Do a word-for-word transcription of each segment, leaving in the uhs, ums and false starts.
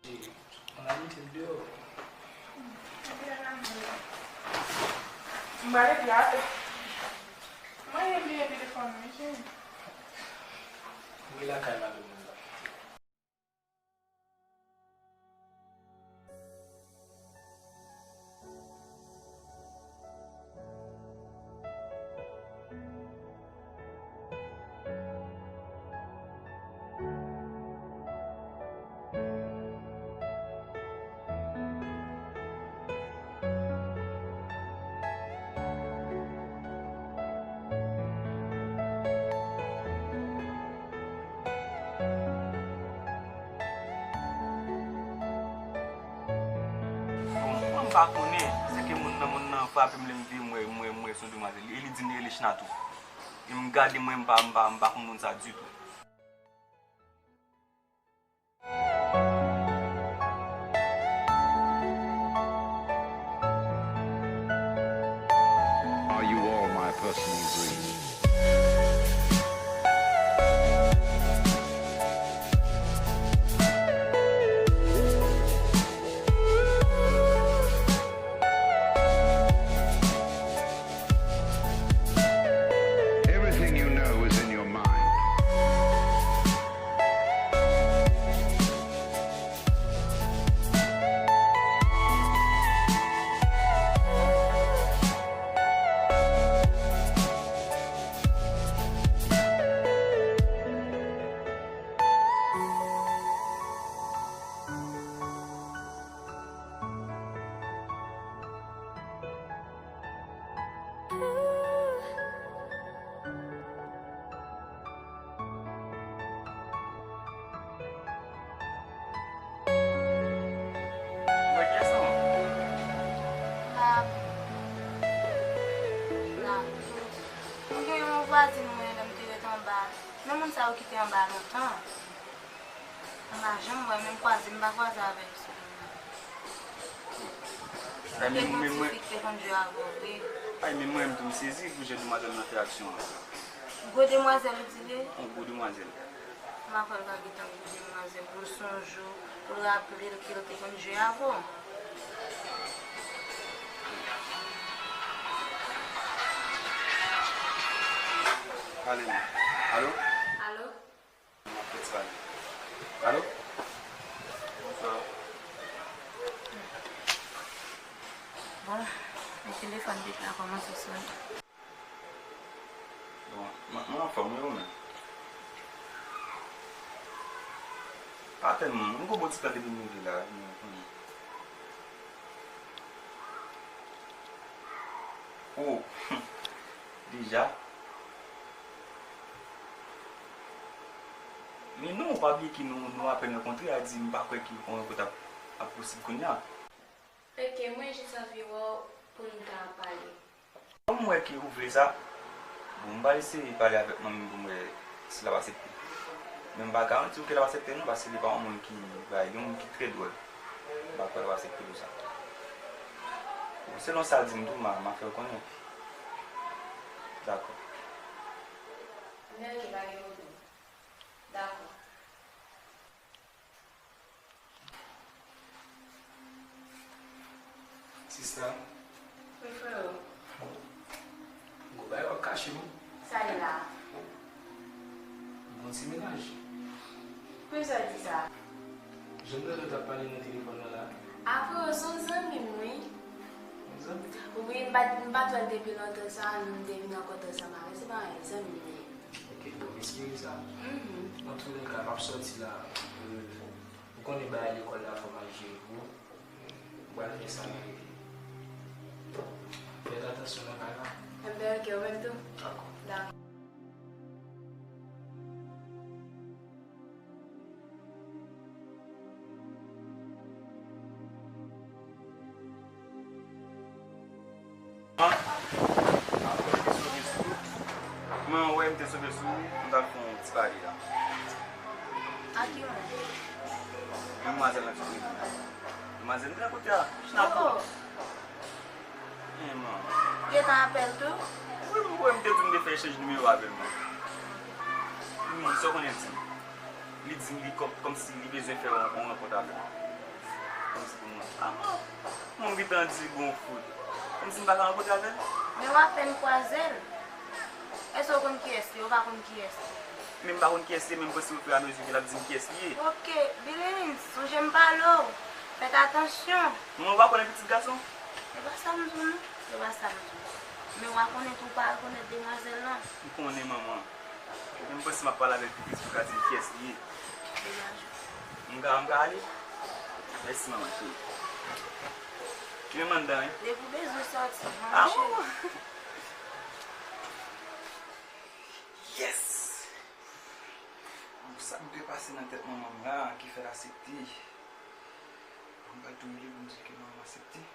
Cheri, on a mete m deyò. M pral epi atè. Mwen bliye telefòn mwen, cheri. Mwen lakay madanm mwen la. Bon, mwen m pa konnen, se ke moun nan, moun nan frape m, lè m vire, m wè, m wè, m wè se yon demwazèl. E li di m li rele China tou. E m gade, mwen, m pa, m pa, m pa konn moun sa ditou. Are you all my personal dreams? Everything you know is in your mind. Mwen gen yon vwazin mwen lè m te ret anba. Men moun sa yo kite anba lontan. M pa janm wè, menm kwaze, m pa kwaze avè l sou liy nan. Ay, men, men mwen, fi k te konn jwe avè w vre. Ay, men mwen, m tou, m sezi pou jan demwazèl nan fè aksyon an. Gwo demwazèl, ou di l ye? Yon gwo demwazèl. M pa kwè l ka gentan gwo demwazèl, pou l sonje w, pou l raple l ke l te konn jwe avè w. Pale non. Alo? Alo? M ap fè ti pale. Alo? Bonswa. Bon, e telefòn Pit la kòmanse sonnen. Bon, mwen, mwen anfòm, wi, ou menm? Pa tèlman, mwen gon bon ti tan depi m rive la, wi, mwen konnen. Oh, deja? Men non, ou pa bliye ke nou, nou apèn rankontre, a di m pa kwè ke yon rankont ap, ap posib kounye a. Ok, mwen jis anvi wè w pou n ka pale. Kòm m wè ke ou vle sa, bon, m pral eseye pale avèk manmi m pou m wè si l ap aksepte. Men m pa garanti w ke l ap aksepte non, paske li pa yon moun ki bay, li yon moun ki trè dwòl. M pa kwè l ap aksepte pou sa. Bon, selon sa l di m tou, m a, m a fè w konnen. Dakò. Dakò. Sista. Wi, freo. Gwo bagay w ap kache m. Sa ye la? Bon ti mennaj. Poukisa w di sa? Jan m tande w t ap pale nan telefòn nan la. A, freo, se yon zanmi m, wi. Yon zanmi? Wi, m pa, m pa t wè l depi lontan sa, nou te vin rankontre ansanm avè l, se pa anyen, zanmi m li ye. Ok, bon, m espere sa. Mhm. Antouleka, m ap sòti la. Euh, ou konnen bagay lekòl la, fò m al jere pou ou. M pral fè sa nan repi. Fè atansyon nan kay la. Enben, ok, ou menm tou? Dakò. Dakò. An? Apre m te sove sou, mwen wè m te sove sou, m t al fè yon ti pale la. Ak ki moun? Yon demwazèl nan ti kote la. Demwazèl nan kote a, China tou. Oh, oh. Gentan apèl tou? Wi, m wè m te di m te fè echanj nimewo avè l, mwen. Wi, sa w konnen l di m? Li di m li kòm, kòmsi li bezwen fè yon, yon rankont avè m. Pitan di gon fout. Kòmsi m pa ka rankontre avè l? Men w apèn kwaze l. Èske w konn kiyès li? Ou pa konn kiyès li? Men m pa konn kiyès li, men m panse ofiramezu ke l ap di m kiyès li ye. Ok, Bilins, sonje m pale w. Fèt atansyon. Manman, ou pa konnen pitit gason? Se pa sa m di w non. Se pa sa m di w. Men w a konnen tou, ou pa rekonèt demwazèl lan. M konnen, manman. Men m panse m ap pale avè l pi piti pou l ka di m kiyès li ye. Degaje w. M ka, m ka ale? Mèsi, manman cheri. Men m anndan, wi. Depi w bezwen sòti, manman cheri. Yes! Sa k dwe pase nan tèt manman m la ki fè l aksepte? M pral tou rele pou m di l ke manman m aksepte.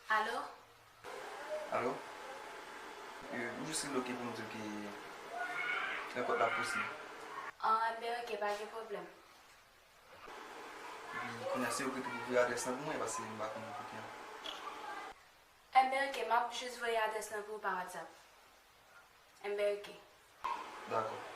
Alo? Alo? Euh, m jis rele w pou m di w ke rankont la posib. Ah, enben, ok, pa gen pwoblèm. Wi, kounye a se ou ki pou voye adrès lan pou mwen, paske m pa konn kote a. Enben, ok, m ap jis voye adrès lan pou ou pa WhatsApp. Enben, ok. Dakò.